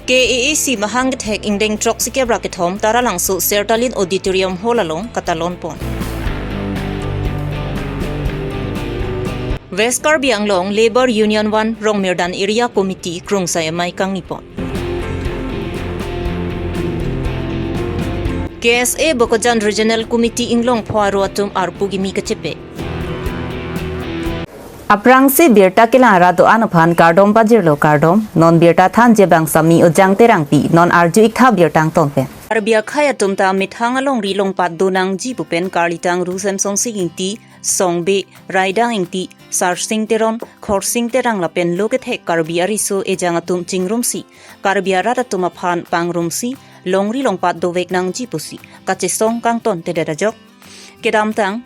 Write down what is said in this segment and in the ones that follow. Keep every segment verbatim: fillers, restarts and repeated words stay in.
K A A C mahang kethek ingdeng throksi kep ra kethom Taralangso Sertalin Auditorium Hall along katalon pon. West Karbi Anglong Labour Union One Rongmirdan Area Committee krungsai amei kangni pon. K S A Bokajan Regional Committee inglong pho aro atum arpu kimi kachepe. Aphrangsi birta kelang arat do-an aphan kardom pajirlo kardom, non birta thanji abang Sami Ojang Terangpi, non arju-ik tha birta angton pen. Karbi akhei atum ta methang alongri longpat do nangji pu pen karlitang Ru Semsonsing Ingti, Songbe, Raidang Ingti, Sarsing Teron, Khorsing Terang lapen lo kethek Karbi ariso ejang atum chingrumsi, Karbi arat atum aphan pangrumsi, longri longpat dovek nangji pusi kachesong kangton tedet ajok. Kedamtang,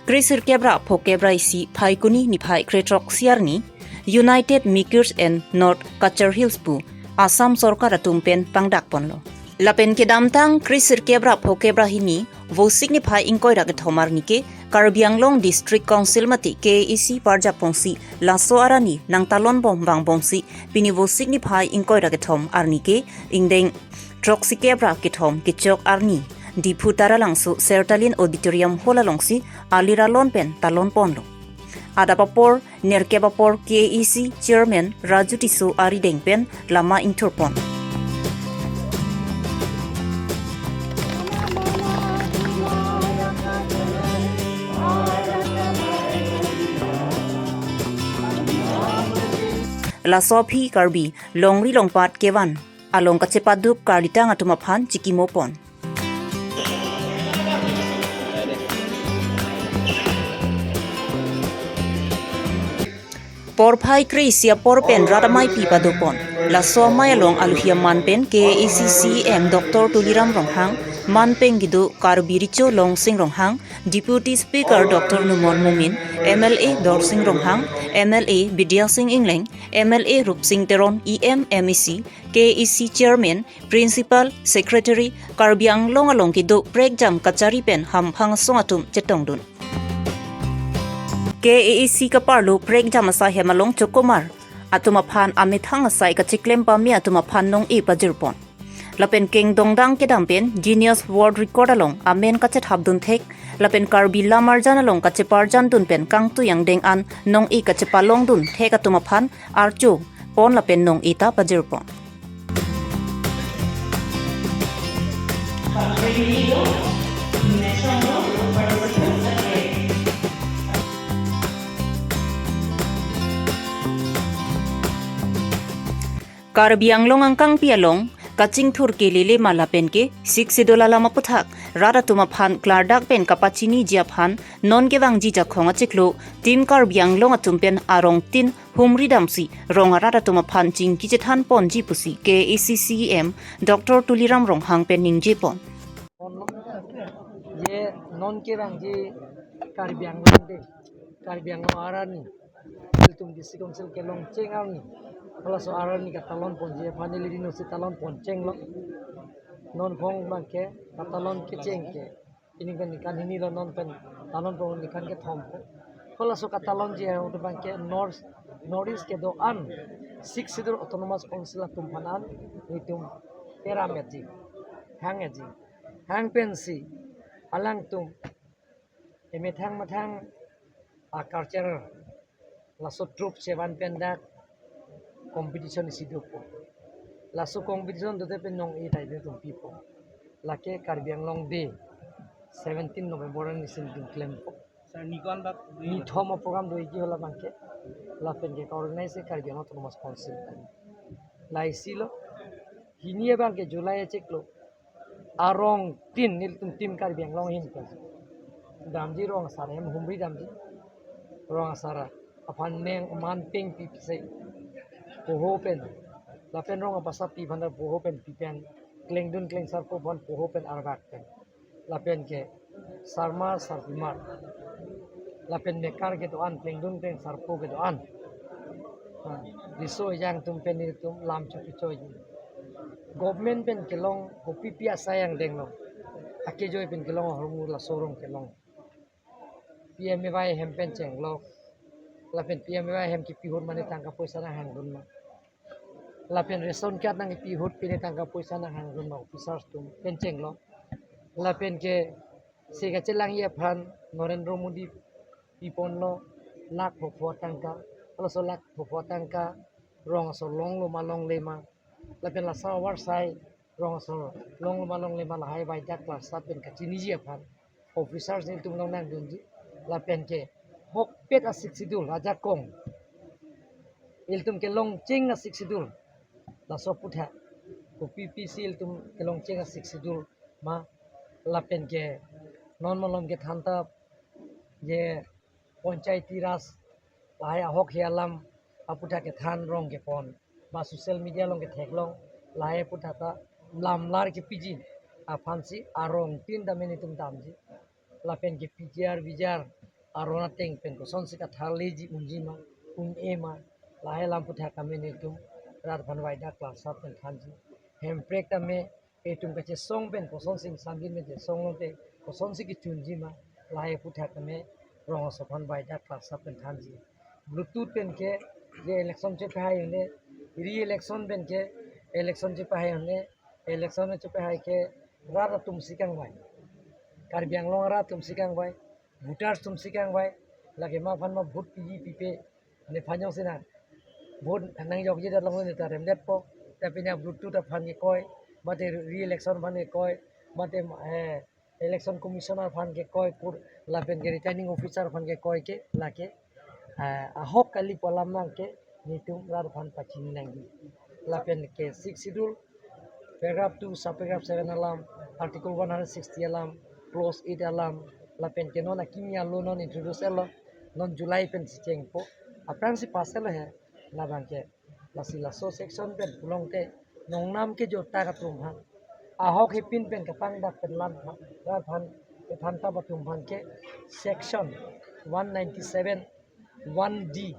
kre sirkep ra pho kep ra isi Phaikuni niphai kre throksi arni, United Makers and North Cachar Hills pu Assam Sorkar atum pen pangdak ponlo. Lapen kedamtang kre sirkep ra pho kep ra hini, Vosik niphai ingkoi ra kethom arni ke, Karbi Anglong District Council mate K A A C parjap ponsi laso arani nangtalon bom vangbomsi, pini Vosik niphai ingkoi ra kethom arni ke, ingdeng throksi kep ra kethom kechok arni, Diphu Taralangso Sertalin Auditorium Hall alongsi aliralon pen talon ponlo. Adap apor, nerkep apor K A A C Chairman Raju Tisso arideng pen lama ingthur pon. Laso aphi Karbi longri longpat kevan along kachepaduk karlitang atum aphan chikimo pon. Porphai kre isi apor pen rat amei pi padopon. Laso amei along aluhi aman pen K A A C C E M Doctor Tuliram Ronghang, man peng kedo Karbi Recho Longsing Ronghang, Deputy Speaker Doctor Numal Momin, M L A Dorsing Ronghang, M L A Bidya Sing Engleng, M L A Rupsing Teron, E M, M A C, K A A C Chairman, Principal, Secretary, Karbi Anglong along kedo prekjam kachari pen hamphang asong atum chetongdun. K A A C kaparlo prekjam asai hem along chokomar atum aphan amethang asai kachiklem pame atum aphan nong-e pajirpon. Lapen kengdongdang kedam pen Guinness World Record along amen kachethapdun thek, lapen Karbi lamarjan along kacheparjandun pen kangtui angdeng an nong-e kachepalongdun thek atum aphan archo pon lapen nong-e ta pajirpon. Karbi Anglong angkangpi along kachingthur kelele ma lapen ke Sixth Schedule alam aputhak rat atum aphan klardak pen kapachiniji aphan non kevangji jakhong achiklo Team Karbi Anglong atum pen arong tin humri damsi rong arat atum aphan chingki chethan ponji pusi K A A C C E M Doctor Tuliram Ronghang pen ningje pon. Ye non kevangji Karbi Anglong Day, Karbi Anglong arni, ilitum District Council kelong cheng arni, halaso arni katalon ponji aphan ili dino si talon pon chenglo. Non phong abangke katalon kecheng ke, ini kan ningkan hini lo, non pen talon pon ningkan kethom po. Halaso katalonji ahut abangke North, North East kedo-an Sixth Schedule Autonomous Council atum aphan an, itum teram etji, hang etji, hang pensi alangtum emethang methang a culture, laso troupe chevan pen dak competition isi dopo. Laso competition dote pen nong-e ta ilitum pipo. Lake Karbi Anglong Day, seventeen November arni si itum klempo. Sir, ni ko-an bak? Ni thom a program do-ikji hala abangke. Lapen ke ka-organize ke Karbi Anglong Autonomous Council. La isi lo. Hini abangke July achiklo. Arong tin nelitum Team Karbi Anglong ahin pen damji, rong asar ahem humri damji. Rong asar aphan neng man peng pi pise poho pen, lapen rong apasapi aphan poho pen pi pen, klengdun klengsarpo aphan poho pen arvak pen, lapen ke sarmar sarpimar, lapen mekar kedo-an, klengdun klengsarpo kedo-an, ha, riso ejang atum pen nelitum lam chopi choi. Government pen kelong kopipi asai angdeng lo, akejoi pen kelong ahormu laso arong kelong. P M A Y hem pen chenglok, lapen P M A Y hem kipi ahut mane tangka poisa nanghangdun ma. Lapen ration card nangkepi ahut pine tangka poisa nanghang dun ma officers atum pen chenglo. Lapen ke se kachelangji aphan Narendra Modi piponlo lakh phopho tangka, laso lakh phopho tangka rong asor longlo ma longle ma. Lapen laso avarsai rong asor longlo ma longle ma lahai vaidya class pen kachiniji aphan officers nelitum along nangdunji. Lapen ke ahokpet a-Sixth Schedule ajakong, ilitum kelongcheng a-Sixth Schedule, laso aputhak, kopi pisi ilitum kelongcheng a-Sixth Schedule ma, lapen ke non malom kethan ta je Panchayati Raj lahai ahok he alam aputhak kethan rong kepon, ba social media along ketheklong, lahai aputhak ta lamlar kepiji aphansi arong tin tame nelitum damji. Lapen ke P G R V G R aron ateng pen kosonsi katharleji, unji ma, un-e ma, lahai alam aputhak tame nelitum rat aphan vaidya class pen thanji. Hemprek tame itum kachesong pen kosonsi samjin pen chesong lote kosonsi kechunji ma, lahai aputhak tame rong asor aphan vaidya class pen thanji. Bluetooth pen ke je election chepahai un-e, re-election pen ke election chepahai un-e, election chepahai ke rat atumsi kangvai, Karbi Anglong rat atumsi kangvai, voters atumsi kangvai, lake ma aphan ma vote piji pipe, nephan jongsi na vote nangjokji det long ne ta remdetpo, ta pine Bluetooth aphan kekoi, mate re-election aphan kekoi, mate, eh, election commissioner aphan kekoi pur, lapen ke returning officer aphan kekoi ke lake, eh, ahok kali pu alam nangke nelitum rat aphan pachini nangji. Lapen ke Sixth Schedule, paragraph two, subparagraph seven alam, article one hundred sixty alam, clause eight alam, lapen ke non akimi a-law non introduce etlo, non July pensi chengpo, aphrangsi pass etlo he, labang ke. Lasi laso section pen pulote nongnam kejor ta atum aphan, ahok hepin pen kapangdak pen lam aphan, aphan, aphan ta atum aphan ke section one ninety-seven one D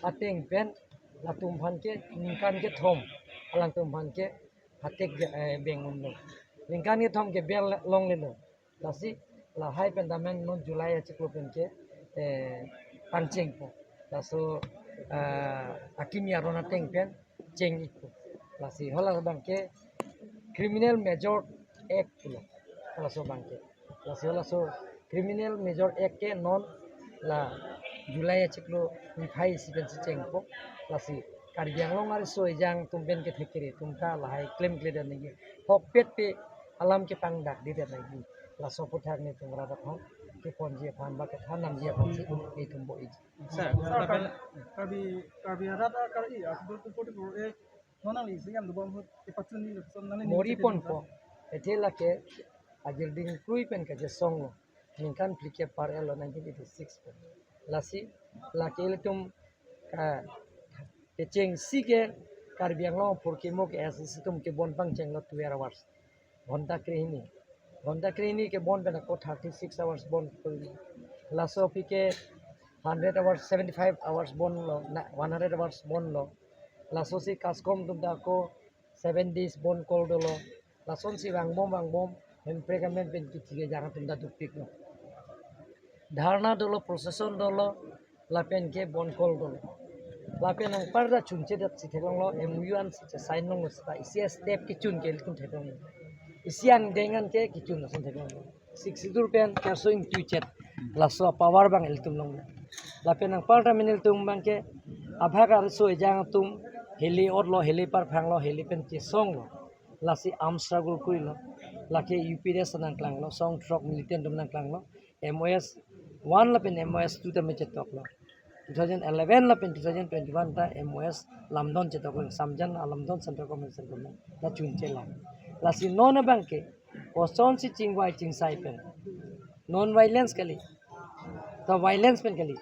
ateng pen latum aphan ke ningkan kethom, alangtum aphan ke hatek, eh, beng unlo. Ningkan kethom ke bel longlelo. Lasi lahai pen tame non July achiklo pen ke, eh, pangchengpo. Laso, ah, akimi aron ateng pen cheng-ikpo. Lasi hala abang ke Criminal Major Act pulo. Halaso abang ke. Lasi halaso Criminal Major Act ke non la July achiklo niphai isi pensi chengpo. Lasi Karbi Anglong ariso ejang atum pen kethek kere atum ta lahai klemkledet nangji. Ahokpet pe alam kepangdak didet nangji. Laso aputhak nelitum rat aphan keponji aphan ba kethan nangji aphansi nelitum bo-iji. Sir, Sir, sir, Karbi, Karbi, Karbi arat akari, Article two forty-four A, non nangli isi yam dobom ahut, ipachunji lapuson nangli mori ningje ponpo, sir. Athe lake agirding krui pen kachesonglo, ningkan phlikep par etlo nineteen eighty-six pen. Lasi, lake ilitum, ah, kechengsi ke Karbi Anglong apor kemo ke S S C atum kebon pangchenglo twelve hours. Ghonta krehini. Ghonta krehini kebon pen ako thirty-six hours bon krehini. Laso aphi ke hundred hours, seventy-five hours bonlo, na, one hundred hours bonlo. Laso si CASCOM atum ta ako seven days bon kol dolo. Lasonsi vangbom vangbom, Hemprek amen pen kithi kejang atum ta dukpiklo. Dharna dolo, procession dolo, lapen ke bon kol dolo. Lapen anparta chunchedet si theklonglo, M O U ansi chesign longlo seta, isi step kechun ke ilitum theklonglo. Isi angdeng an ke kechun ason theklonglo. Sixth Schedule pen karso ingtuichet, laso apower abang ilitum longlo. Lapen anparta amen ilitum abang ke abhag ariso ejang atum hili otlo, hili parphanglo, hili pen chesonglo. Lasi arm struggle krilo. Lake U P D S nangklanglo, song throk militant atum nangklanglo. M O S one lapen M O S two tame chetoklo. Two thousand eleven lapen two thousand twenty-one ta M O S lamdon chetoklo. Samjan alamdon Central Government, Central Government ta chunchelang. Lasi non abang ke kosonsi chingvai chingsai pen, non violence kali, ta violence pen kali,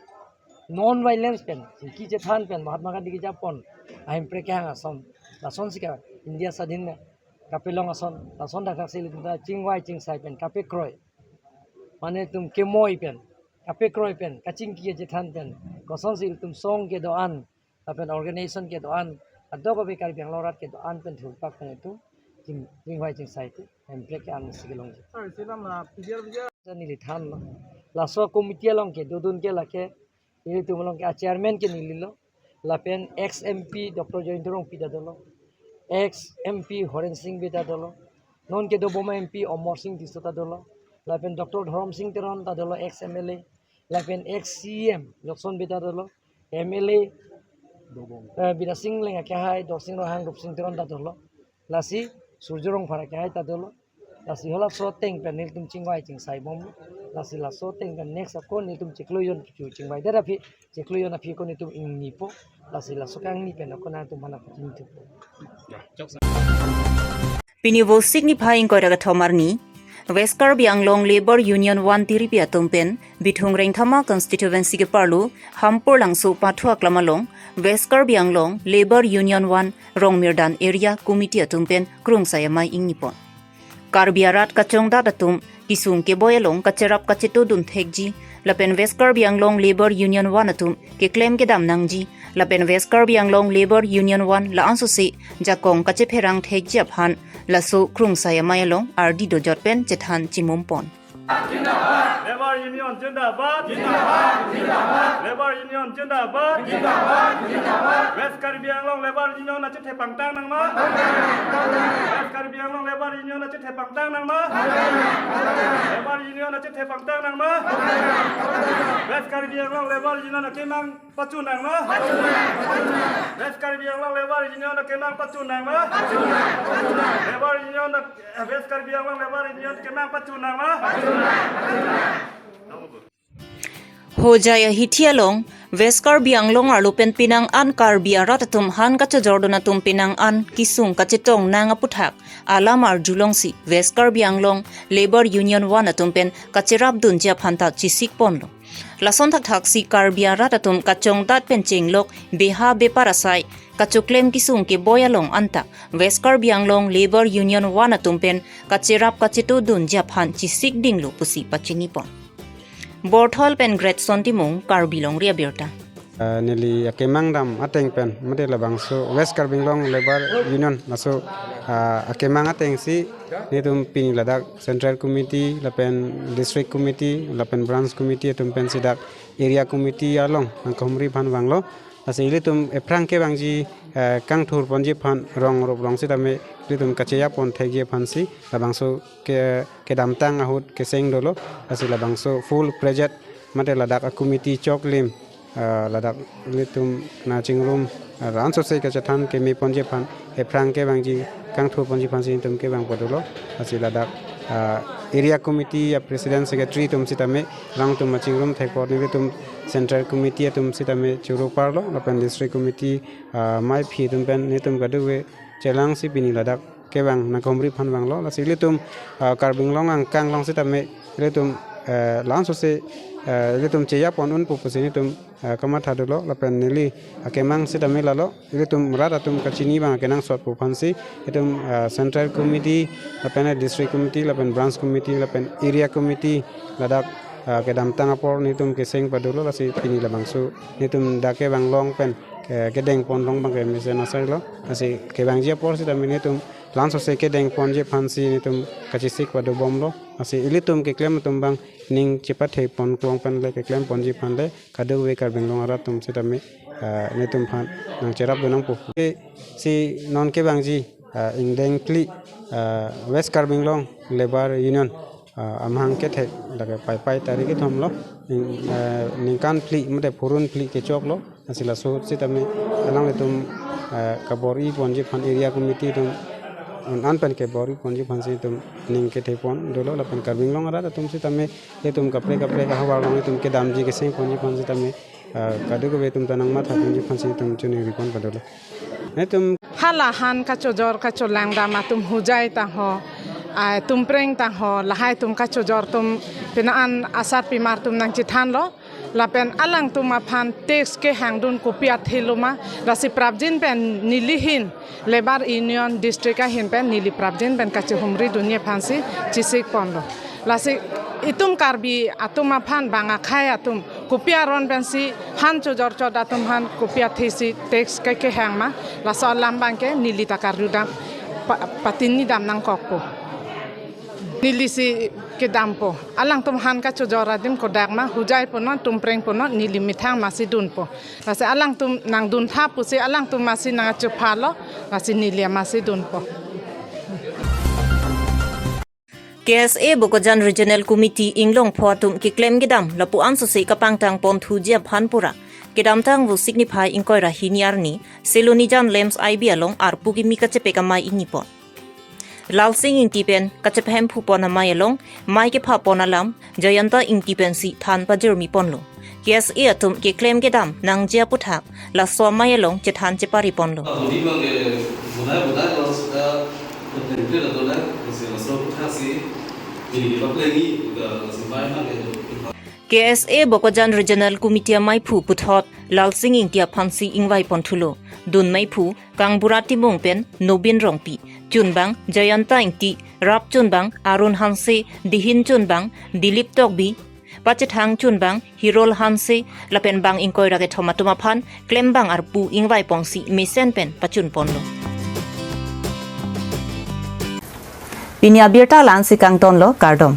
non violence pen, chingki chethan pen, Mahatma Gandhi kejapon, Hemprek kehang ason, lasonsi ka India swadhin kapelong ason, lason dakdak si ilitum ta chingvai chingsai pen kapekroi, mane itum kemoi pen, kapekroi pen, kachingki kachethan pen, kosonsi ilitum song kedo-an, lapen organization kedo-an, adok abe Karbi Anglong arat kedo-an pen thurpak pen itum ching, chingvai chingsai te, Hemprek ke-an si kelongji. Sir, isi alam la P D R V G R. Neli thanlo. Laso committee along ke dodun ke lake, ilitum along ke a-chairman ke nelilo. Lapen ex M P Doctor Jayanta Rongpi ta dolo. ex M P Horen Sing Bey ta dolo, non kedobom M P Amar Sing Tisso ta dolo, lapen Doctor Dhorom Sing Teron ta dolo, ex M L A, lapen ex C M Johnson Bey ta dolo, M L A, eh, Bidya Sing Engleng akehai, Dorsing Ronghang, Rupsing Teron ta dolo, lasi Surjya Rongphar akehai ta dolo, lasi halaso ateng pen nelitum chingvai chingsai bom, lasi laso ateng pen next ako nelitum chiklo jon chu chingvai det aphi, chiklo jon aphi ako nelitum ingnipo, lasi laso kangni pen ako nangtum mana chingthu. Pini Vosik niphai ingkoi ra kethom arni, West Karbi Anglong Labour Union One Tiripi atum pen Bithung Rengthama constituency keparlo Hampur Langso Pathu Aklam along West Karbi Anglong Labour Union One Rongmirdan Area Committee atum pen krungsai amei ingnipon. Karbi arat kachongdat atum kesung keboi along kacherap kachetodun thekji, lapen West Karbi Anglong Labour Union One atum keklem kedam nangji, lapen West Karbi Anglong Labour Union One la-ansose jakong kachepherang thekji aphan laso krungsai amei along ardi dojot pen chethan chimumpon. Labour Union Zindabad. Zindabad, Zindabad. Labour Union Zindabad. Zindabad, Zindabad. West Karbi Anglong Labour Union achethe pangtang nangma. West Karbi Anglong Labour Union achethe pangtang nangma. Labour Union achethe pangtang nangma. West Karbi Anglong Labour Union akemang pachu nangma. West Karbi Anglong Labour Union akemang pachu nangma. Labour Union, West Karbi Anglong Labour Union akemang pachu nangma. Hojai ahithi along West Karbi Anglong arlo pen penang an Karbi arat atum han kachojordun atum penang an kesung kachetong nang aputhak alam arjulongsi West Karbi Anglong Labour Union One atum pen kacherapdunji aphan ta chesikponlo. Lason thakthaksi Karbi arat atum kachongdat pen chenglok beha bepar asai kachoklem kesung keboi along anta West Karbi Anglong Labour Union One atum pen kacherap kachetodunji aphan chesikdinglo pusi pachinipon. Borthol pen Greatson Timung, Karbi Longri Abirta. Ah, neli akemang dam ateng pen, mate labangso West Karbi Anglong Labour Union, laso, ah, akemang atengsi, nelitum pini ladak Central Committee, lapen District Committee, lapen Branch Committee atum pensi dak Area Committee along nangkehumri aphan vanglo. Lasi ilitum ephrang kevangji, eh, kangthurponji aphan, rong rup rong sitame ilitum kacheyapon thekji aphansi labangso ke, kedamtang ahut keseng dolo, lasi labangso full project mate ladak a-committee choklim, ah, ladak ilitum nangchingrum, ah, la-ansose kachethan kemeponji aphan, ephrang kevangji kangthurponji aphansi ilitum kevangpo dolo, lasi ladak, ah, area committee a-president secretary atum sitame alangtum achingrum thekpo, nelitum central committee atum sitame choro parlo, lapen district committee, ah, meiphi atum pen nelitum kadokave chelangsi pini ladak kevang nangkehumri aphan vanglo. Lasi ilitum, ah, Karbi Anglong angkang along sitame ilitum, eh, la-ansose, eh, ilitum cheyapon unpo pusi nelitum, eh, kamatha dolo, lapen neli akemang sitame lalo, ilitum rat atum kachini abang kenangsotpo aphansi, ilitum, eh, central committee, lapen district committee, lapen branch committee, lapen area committee, ladak, eh, kedamtang apor nelitum keseng padolo, lasi pini labangso nelitum dak kevang along pen, eh, kedengpon along abangke mesen asailo, lasi kevangji apor sitame nelitum la-ansose kedengponji aphansi nelitum kachesik padobomlo. Lasi ilitum keklem atum abang ning chepathepon klong pen le keklemponji aphan le kadokave Karbi Anglong arat atum sitame, ah, nelitum aphan nangcherapdun nangpo. Si non kevangji, ah, ingdeng phli, ah, West Karbi Anglong Labour Union, ah, amahang kethek lake Paipai tarik kethomlo, ning, ah, ningkan phli mate phurun phli kechoklo. Lasi laso sitame alanglitum, eh, kabor-iponji aphan area committee atum, un-an pen kabor-iponji aphansi itum ning kethepon dolo, lapen Karbi Anglong arat atum sitame itum kaprek kaprek ahavar along itum kedamji kesengponji aphan sitame, eh, kadokave atum ta nangmathaponji aphansi itum chiningripon padolo. Itum hala han kachojor kacholang dam atum Hojai tangho, ah, Tumpreng tangho, lahai atum kachojor atum penang an asarpimar atum nangchethanlo. Lapen alangtum aphan tax kehangdun kopi athelo ma, lasi prapjin pen neli ahin Labour Union district ahin pen neli prapjin pen kachehumridunji aphansi chesikponlo. Lasi itum Karbi atum aphan bang akhei atum kopi aron pensi han chojor chot atum aphan kopi athesi tax ke kehang ma, laso alam abangke neli ta karjudam pa-, patinidam nangkokpo. Neli si kedampo. Alangtum han kachojor adim kodak ma, Hojai punon, Tumpreng punon, neli methang masi dunpo. Lasi alangtum nangduntha pusi alangtum masi nangchophalo, lasi neli masi dunpo. K S A Bokajan Regional Committee inglong pho atum keklem kedam lapu-an sose kapangtang ponthuji aphan pura kedamtang Vosik niphai ingkoi ra hini arni Selonijan Lamps I B along arpu kimi kachepek amei ingnipon. Lalsing Ingti pen kachepahemphu pon amei along mei kephapon alam Jayanta Ingti pensi than pajirmi ponlo. K S A atum keklem kedam nangji aputhak laso amei along chethan chepari ponlo. Abudi bang ke budai budai lo sudah tertentu atau lah, masih masuk aputhak si ini kita play ni udah masih main lah gitu. K S A Bokajan Regional Committee ameiphu puthot Lalsing Ingti aphansi ingvai ponthulo. Dun meiphu Kangbura Timung pen Nobin Rongpi, chunbang Jayanta Ingti, rap chunbang Arun Hanse, dihin chunbang Dilip Tokbi, pachethang chunbang Hirol Hanse, lapen bang ingkoi ra kethom atum aphan klembang arpu ingvai pongsi mesen pen pachun ponlo. Pini abirta la-ansi kangtonlo, kardom.